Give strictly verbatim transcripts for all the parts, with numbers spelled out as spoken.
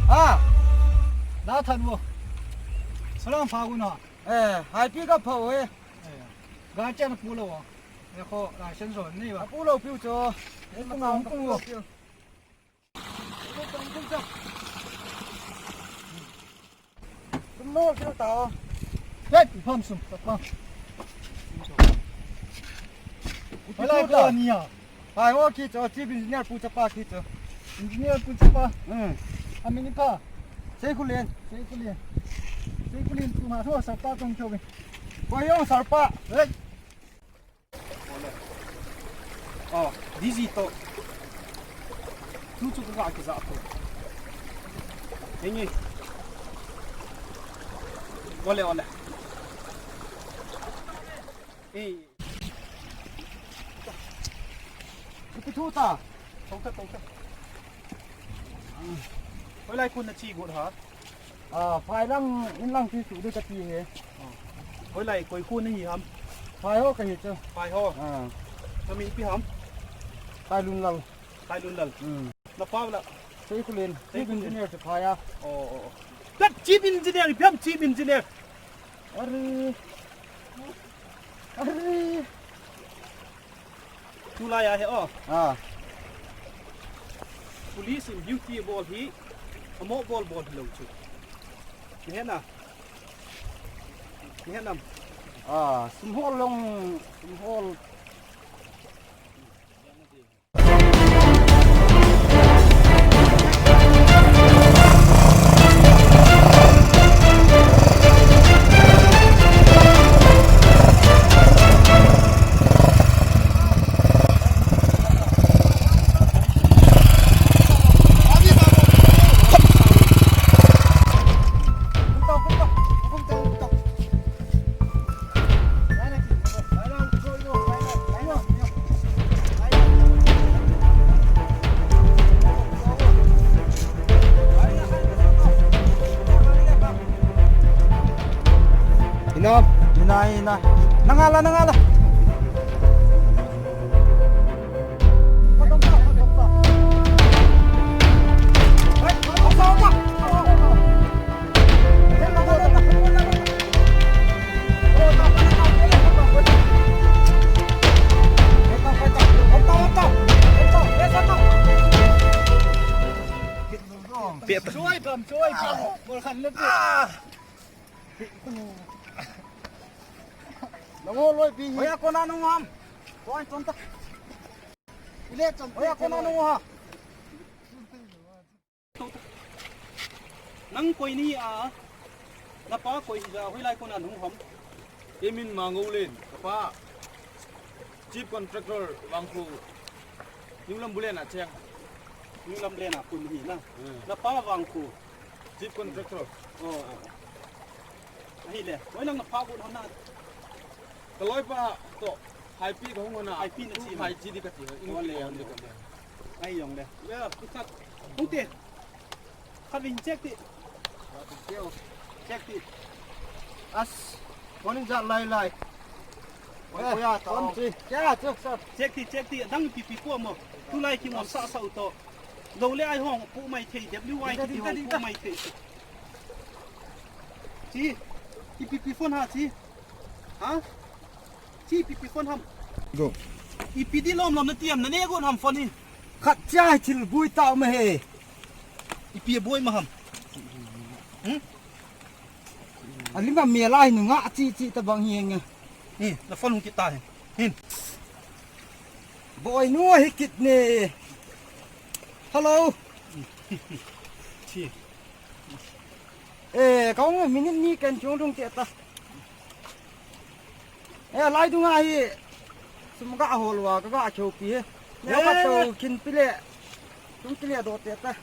Ha? Da than wo. Salam pha gu na. Eh, hai pi ka pha wo e. Eh, ga chen pu lo wo. E kho, license ro ni ba. Pu lo piu cho. E ma ta pu lo piu. Sum no kilo ta. Hei, pham sum, ta pa. Hala ko ni ya. Hai, o ki cho, chief engineer pu chapa ki cho. Engineer pu chapa. Hmm. Amin pha. Seikhulen. Seikhulen. Seikhulen tu ma tho sa pa tong cho be. Ko yo sa pa. Hei. Oh, D J to. Tu chu ka kisa to. Henge. Ole, ole. Eh. Ipi thu ta? Tong ta, tong ta. Hoilai kun na chi got ha? Ah, phai lang, in lang chi su de ka ti he. Hoilai koi kun na hi ham? Phai ho ka hi chu. Phai ho. Ah. Ka min ipi ham? Kailun Lal. Kailun Lal. Hmm. Na pa la. Seikhulen. Seikhulen. Chief engineer chu phai a. Oh, oh, oh. That chief engineer, ipi ham chief engineer. Are. Are. Tulai a he o. Ah. Police in duty bol hi, amo bol bol hi lo chu. Ni he na. Ni he nam. Ah, sum hol long, sum hol. Ina, ina, ina. Nangala, nangala. Peta. Choi pam, choi pam. Bol khan le pe. Nango loi pi hi. Oya kona nung ham. Koi ton ta. Ile ton. Oya kona nung ha. Nang koi ni a, na pa koi hi ja, hoilai kona nung ham. Emin Mangoulen, ka pa. Chief contractor, Vangkho. New Lambulane a cheng. New Lambulane a kun hi na. Hmm. Na pa Vangkho. Chief contractor. Oh, oh. Ahile, hoilang na pa kun hon na. Ka loipa to, Haipi ka hung hon a. Haipi na chi. Haichi di ka ti. Ole, ole. Ai yong le. Ya, kusat. Hung te. Khat vin check ti. Check ti. As. Konin ja lai lai. Oi, eh, oi, ya, ta. Kon chi. Kya, check, sir. Check ti, check ti. Dang ipi ipi pu mo. Tulai kingom sa sa u to. Lo le ai hong pu mai thei. W I T T hong pu mai thei. Chi. Ipi ipi phone ha chi. Ha? Chi ipi ipi phone ham. Go. Ipi di lom lom na tiam na ne go ham phone hi. Khat cha thil bui tao ma he. Ipi boi ma ham. Hmm? Alima me lai nu nga chi chi ta bang hi nge. Ni, na phone hung kita he. Hin. Boi nu hi kit ne. Hello. Chi. Eh, kong minute ni kan chung dung te ta. Eh, lai dunga hi sum ga hol wa ka ga chou pi he. Ne ka chou kin pi le. Tum pi le do te ta.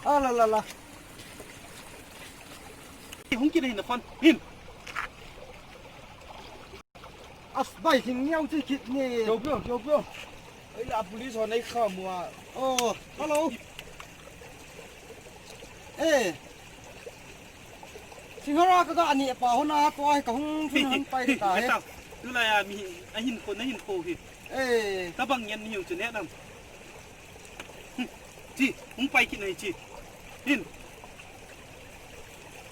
A la la la. Hung kin hin phone. Hin. As bai hing niau chi kit ni. Yo bro, yo bro. Ei la police ho nei kha mua. Oh, hello. Eh. Singhara ka ga ni pa hona ko ai ka hung thun han pai ta he. Tulai a mi ahin ko na hin ko hi. Eh. Ka bang yan ni chu ne dam. Chi, hung pai kit nai chi. Hin.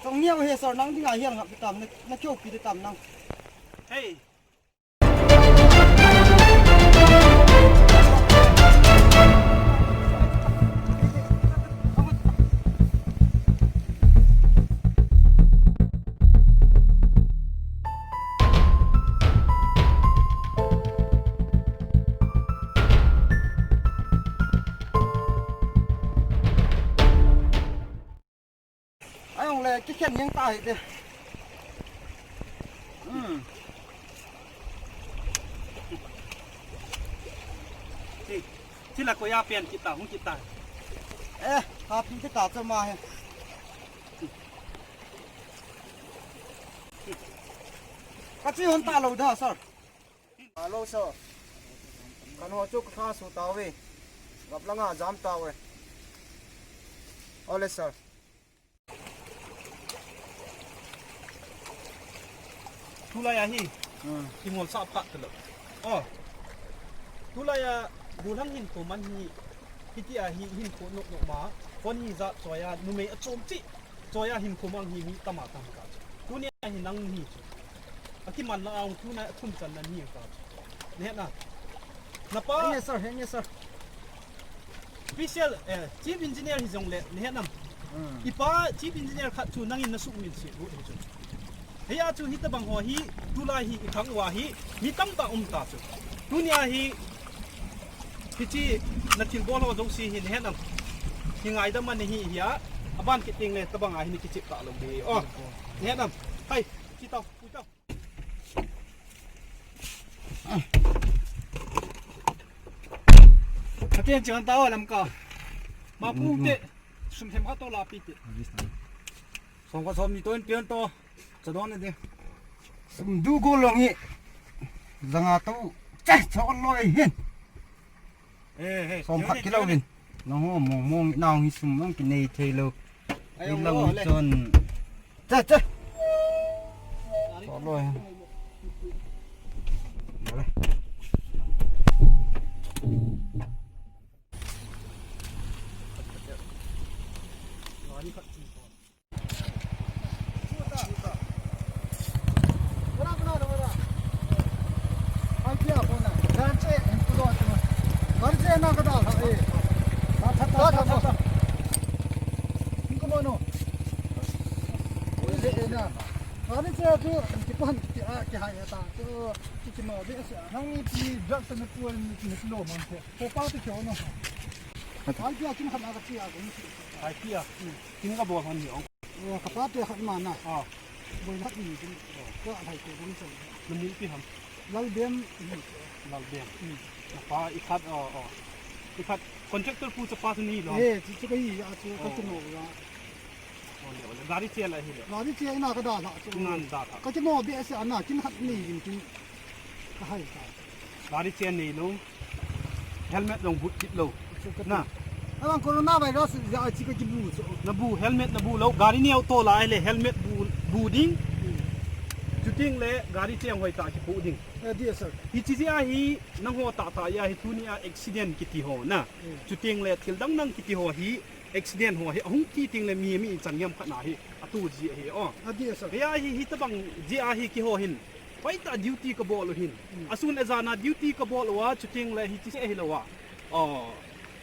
Chong niau he sir, nang dinga hial ngap tam, na, na kyo pi tam nang. Hey. Ai, ong le, kikhen jeng ta hi te. Hmm. Ti, ti la ko ya pian kita, hung kita. Eh, ha pi kita chama he. Ka chi hon ta lo da, sir. Hello, sir. Kan ho chu ka kha su tau ve. Gap langa jam tau ve. Ole, sir. Tulai ahi. Hmm. Kimol sa phat talo. Oh. Tulai a bulang hin ko man hi. Hiti ahi hin ko nok nok ma. Kon hi za choya numei a chom chi. Choya hin ko mang hi mi tama tama ka. Tuni ahi nang hi chu. Akiman na ang tuna thum chan nan hi ka. Nehna. Napa. Henge sir, henge sir. Special, eh, chief engineer hi jong le, nehna. Hmm. Ipa chief engineer khat chu nangin na suk min si ru hi chu. Heya chu hitabang ho hi, tulai hi i khang uva hi, mi tamtah um ta chu. Tunia hi, hichi na thilbol ho jouse hi nehna. Hi ngaidam a nahi hia, aban kit teng le tabang a hi ni kichep ta lou ding. Oh, nehna. Hai, chi tau, pui tau. Atin chang tao lam ka. Ma pu te, sum them kha to la pi te. Som ka som ni to in pian to. Cha don ne de. Sum du go long hi. Zanga to. Che, cho loi hin. Eh, eh, som khat kilo vin. Nang ho mong mong nang hi sum mong kinei thei lou. Ai, oi, lang le. Chon. Che, che. Cho loi. Ole. Gari che chu, kipan, ki, a, kihai ta chu, ki, kimo be se, nang ni pi, drug se ni pu ni, ni lo man the. Ko pa te kyo no. Ai pi a kin khat na ka pi a ko ni. Ai pi a. Hmm. Kin ka bol hon ni ong. Ka pa te khat ma na. Ah. Boi khat ni kin. Ka hai ko ni chang. Na mu pi ham. Lalbem ni. Lalbem. Hmm. Na pa i khat, oh, oh. I khat contractor pu cha pa ni lo. Eh, chu chu ka hi a chu ka kino ya. Ole, ole. Gari che la hi le. Gari che na ka da la chu. Ngan da la. Ka kino be se ana kin khat ni kin kin. Ka hai ka. Gari che nei lou. Helmet jong but kit lou. Na. Abang corona virus ja chi ka kibu chu. Na bu helmet na bu lou. Gari neo to la le helmet bu, bu ding. Hmm. Chuteng le gari che hoi ta kipu ding. Eh, dear sir. Hichi jeh a hi nang ho tah tah a hi tunia accident kiti ho na. Hmm. Chuteng le thil dang dang kiti ho hi accident ho hi ahung ti teng le mi, mi chan ngam khat na hi atu ji hi o. A dear sir. Hiya hi, hitabang jeh a hi kiho hin. Hoitah duty ka bol u hin. Hmm. Asun ajan a duty ka bol uva, chuteng le hichi se hilou a. Oh,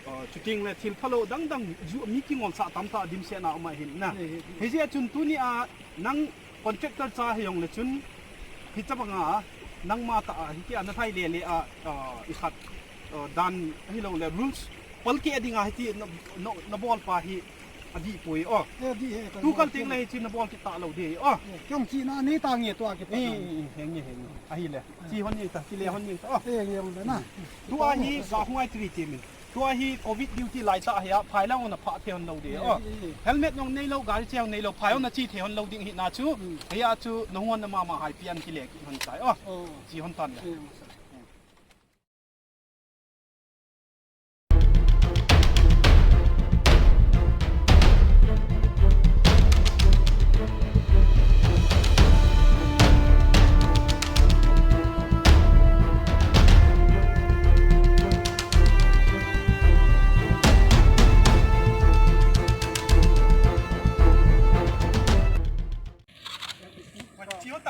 oh, chuteng le thil phalou dang dang ju mi kingol sah tamtah dimset na um ahin na. Hi, hi, hi. Hijeh a chun tunia nang contractor cha hi jong le chun hitabang a nangma tah a hiti a na thai le le a, ah, i khat, ah, dan hilou le rules. Pal keh ding a hiti na, na, na bol pa hi adih poi o. Eh, adih he, kan tu bol kal teng keh. Le hichi na bol kit ta lou ding o. Eh, kong chi na nei ta nge tua kit ta. Eh, eh, eh, henge, henge. Ahi le. Chi hon ni ta, chi le hon ni ta. O. Eh, le hon na. Tua hi ga hung ai tri ti min. Tua hi covid duty lai ta hi a, phai lang na pha the hon lou ding o. Eh, eh, eh. Helmet nong nei lou, gari che hon nei lou, phai hon na chi the hon lou ding hi na chu. Hmm. Hiya chu na hon na mama hai pian ki le ki hon chai o. Oh. Chi hon tan le. Eh,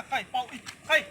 Kai, pau, i, kai.